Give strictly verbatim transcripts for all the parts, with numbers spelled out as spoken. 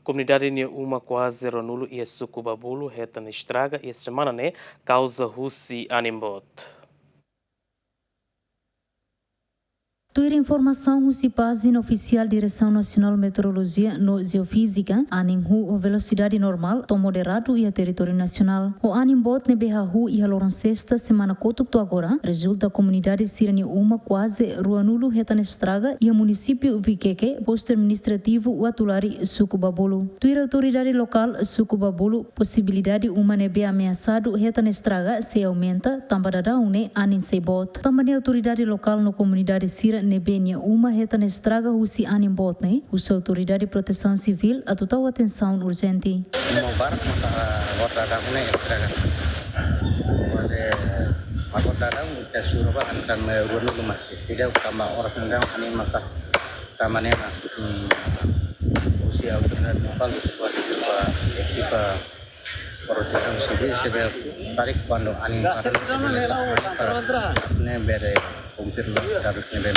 Komunidade nia uma kuaze ruanulu iha suku Babulu hetan estraga iha semana ne'e kauza husi anin boot. Tuir informasaun husi pájina ofisiál Diresaun Nasionál Meteorolojia no Jeofízika, anin huu ho velosidade normál to'o moderadu iha territóriu nasionál. Ho anin boot ne'ebé hahú iha loron sesta semana kotuk to'o agora, rezulta komunidade sira-nia uma kuaze ruanulu hetan estraga iha munisípiu Vikeke, postu administrativu Uatulari, suku Babulu. Tuir autoridade lokál suku Babulu, posibilidade uma ne'ebé ameasadu hetan estraga sei aumenta, tanba daudaun ne'e anin sei boot. Tanba ne'e autoridade lokál no komunidade sira ne'ebé nia uma hetan estraga husi anin boot ne'e, husu autoridade protesaun sivíl atu tau atensaun urjente. Uma barak maka agora daudaun ne'e estraga. Kuaze agora daudaun ita sura ba hanesan ruanulu masih. Seidauk tanba oras daudaun anin maka tanba ne'e mak, hmm, husi autoridade lokál, husi ekipa, ekipa protesaun sivíl, se bele karik kuandu anin barak, se bele sa, ne'e bele konfirma dadus ne'ebé.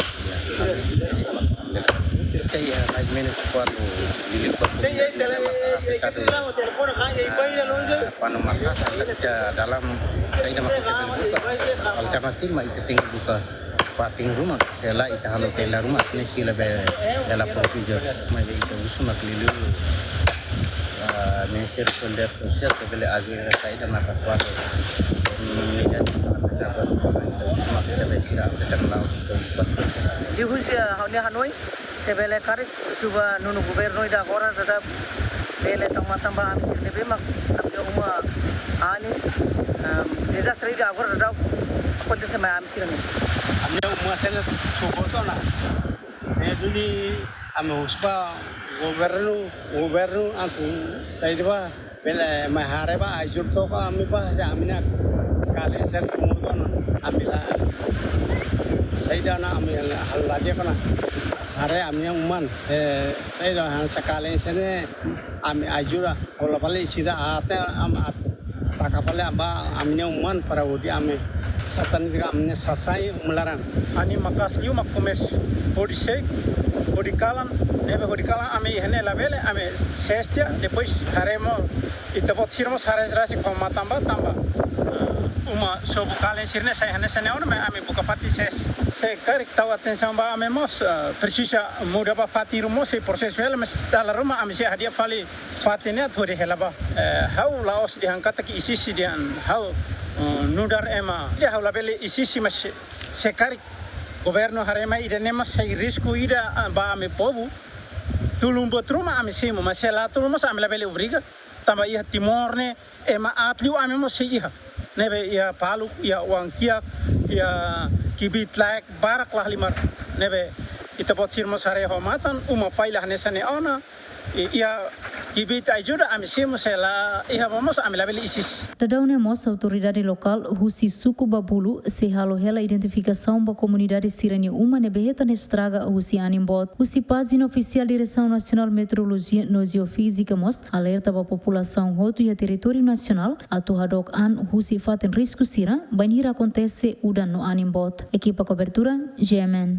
Iha mais menus kuandu liuliu ba komunidade ne'ebé mak afetadu. Ah, kuandu maka'as, dalam saida mak ita tenke buka. Alternatif mak ita tenke buka fatin ruma, se lae ita halo tenda ruma, ne'e sei la bele hela proteje, maibé ita husu mak liuliu, ah, Ministériu Solidariedade Sosiál, se bele ajuda saida maka kuaze, hmm, ne'e jadi, ita husu mak se bele tira, ita tenke lau, ita husu mak. Liuhusi, ah, ha'u-nia hanoin, se bele karik, suba nonu governu ida agora daudaun bele tau matan ba ami sira ne'ebé mak ami-nia uma anin, em, dezastre ida agora daudaun akontese mai ami sira ne'e. Ami-nia uma sira suba to'o ona. Ne'e duni ami husu ba governu, governu atu saida ba bele mai haree ba, ajuda took ami ba, se ami-nia kalen sira muda ona, ami la saida ona, ami la halo di'ak ona. Haree ami-nia uma, se saida hanesan kalen sira ne'e ami ajuda, hola fali sira até ami taka fali ba ami-nia uma para hodi ami sasán tiha ami-nia sasán uma laran. Anin maka'as liu mak komesa hodi seik, hodi kalan, ne'ebé hodi kalan ami iha ne'e labele, ami sees tiha, depois haree mós, ita-boot sira mós haree rasik ho matan ba tanba, eh, uma sobu kalen sira ne'e sai hanesan ne'e ona, maibé ami buka fatin sees. Se karik tau atensaun ba ami mós, eh, presiza muda ba fatin ruma mós, sei prosesu hela, mas dala ruma ami sei hadi'a fali fatin ne'e atu hodi hela ba. Eh, ha'u la'ós dehan katak isis-isis dehan ha'u, eh, nu'udar ema. Dehan ha'u labele isis-isis, mas se, se karik governu haree mai ida-ne'e mak sai risku ida, ah, ba ami povu. Tulun buat ruma ami simu, mas se la tulun mós ami labele obriga. Tanba iha Timor ne'e ema aat liu ami mós sei iha. Ne'ebé iha paluk, iha oan-kiak, iha kbiit-laek barak lahalimar. Ne'ebé ita-boot sira mós haree ho matan, uma fila hanesan ne'e ona. I, iha kbiit ajuda ami simu, se la iha ba mós ami labele isis. Daudaun ne'e mós autoridade lokál husi suku Babulu sei halo hela identifikasaun ba komunidade sira-nia uma ne'ebé hetan estraga husi anin boot. Husi pájina ofisiál Diresaun Nasionál Meteorolojia no Jeofízika mós alerta ba populasaun hotu iha territóriu nasionál atu hadook an husi fatin risku sira bainhira akontese udan no anin boot. Ekipa kobertura, G M N.